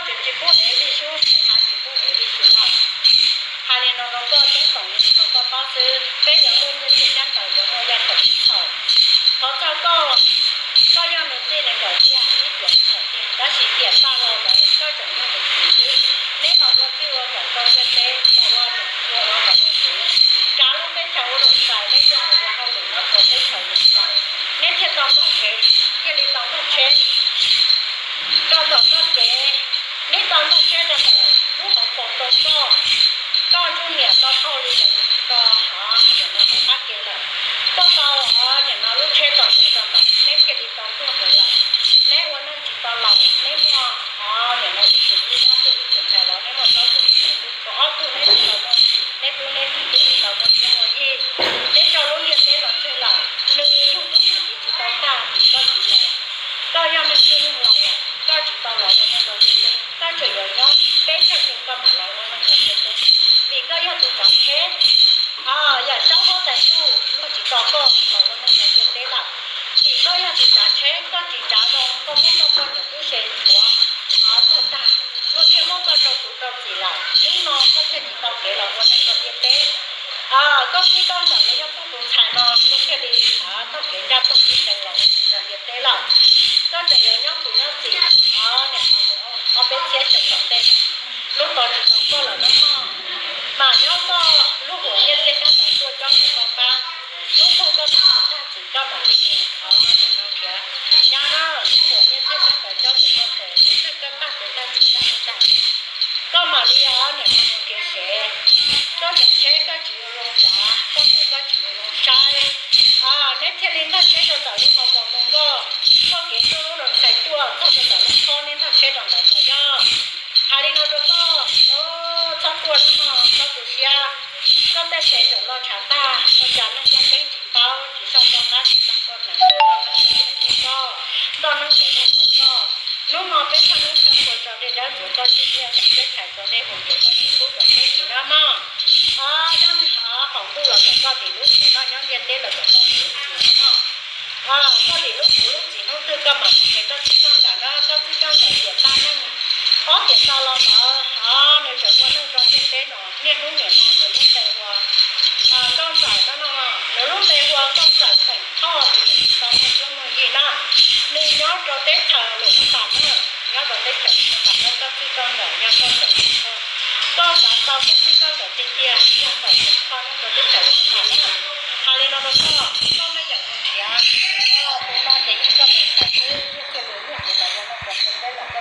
Tsis pub ev vij sub, tsis pub ev vij sub lawm. Hais li no rau koj, teeb toom li no rau koj paub xwb, peb yuav muaj nyiaj txiag sab ntawd yuav muaj yaj tawm txhaum. Thov txog koj, koj yog nws txij nees nkaum tiag ib tiam txhaum tiag, tab sis tiam tag los ntawd koj tseem yog nws txiv xwb. Neb los ua txij ua nkawm rau ntiaj teb, los ua niam ua ua kom ua txiv, kav lub teb chaws ua lus txais, neb coj mus ua hauj lwm nyob rau teb chaws Meskas, neb thiaj tau nplooj tsheb, thiaj li tau nplooj tsheb rau tom koj kev. Neb tau nplooj tsheb rau tom lub hauv paus rau koj, koj ntsuj niam tau taug li ntawd, tsis tau hov niam no hauv qab ke lawm, koj tau hov niam no lub tsheb tau ntawd rau ntawd, neb thiaj li tau tuag mus lawm. Neb ua neej tsis tau laus, neb muaj hov niam no ib tug tub nyab thiab ib tug ntxhais los, neb muaj plaub tug, tau ob tug neb tsis tau muaj, neb tub neb txiv tub tsis tau muaj txiab muaj yig. Neb coj lub ntiaj teb los tseg lawm, nws yug tub yug kiv tsis tau tag vim koj tsis los. Koj yog neeg txwj neeg laus lawm, koj tsis tau los ua neeg rau ntiaj teb, koj tseem yuav nyob peb tsawg xyoo koj mam los ua neeg rau ntiaj teb, vim koj yog tus tsav tsheb. Yawm saub huab tais ntuj luag tsis tso koj los ua neeg rau ntiaj teb lawm, vim koj yog tus tsav tsheb, koj tsis tsav zoo, koj muab koj poj niam tub se tuav tuag tag, luag thiaj muab koj rau tus rau txim lawm. Hnub no koj thiaj tsis tau kev los ua neeg rau ntiaj teb. Koj txij koj nkawm los yog koj tus ntxhais no luag thiaj li taug kev ncaj taug kev ncees los ua neeg rau ntiaj teb lawm. Koj tseem yuav nyob tus nyob txim, niam no mus ob peb txhiab xyoo tom ntej no, lub tos tsis tau koj lawm no mog. Mas nyob koj lub huam nyiaj txiag sab ntawd tuaj cob mus koj pab, lub kawg koj tag tus tag txim koj mam li mus niam no khiav. Nyab na, lub huam nyiaj txiag sab ntawd cob mus koj tes, lub kawg koj tag tus tag txim tag mus tag tes, koj mam li niam no mus nrhiav sev. Koj tsav tsheb koj tsis ua zoo tsav, koj mus koj tsis ua zoo saib, neb thiaj li ntaug tsheb rau ntawm lub hauv paus ntoo nkoj, txoj kev tuaj lub rau ntxhais tuaj txog rau ntawm lub khob neb ntaug tsheb rau ntawd tau yog. Hais li no rau koj, txhob tuaj no, txhob tu siab. Koj tej tes tseem lo tshav tag, ua cas neeg txoj keeb tsis paub, tsis soj txoj qab tsis tag koj nees, koj neeg tsis koj, koj neeg tseem yog koj. Hnub no peb thaj neeb thaj txhua tso dej dawb ntxuav koj tsev tiaj, teb thaiv tso dej hauv tsev koj tsev tub kom peb tsis nab mog. Yog nws hov qaum ntuj los kom koj tim lub tsev noj, nyob ntiaj teb los kom koj tim lub tsev noj mog. Koj tim lub tsev lub txim hnub twg koj mam mus nrhiav koj txij koj nkawm na, koj txij koj nkawm tiam tag neej ob tiam tag los ntawd, nws tseem ua neej rau ntiaj teb no. Niaj hnub niam no nws lub npe hu ua Nkauj Ntxawm no, nws lub npe hu ua Nkauj Ntxawm Xeem Thoj, nws tseem tsis tau muaj txiab muaj yig na. Nws nyob rau teb chaws Luam Nab Npas na, nyob rau teb chaws Luam Nab Npas na, koj txij koj nkawm yog Nkauj Ntxawm Xeem Thoj. Koj xav tau koj txij koj nkawm tiag tiag yog Ntxawm Xeem Thoj nyob rau teb chaws Luam Nab Npas na. Hais li no rau koj, koj maj yam mus nrhiav, tus no ces yeej koj tus ntxhais xwb.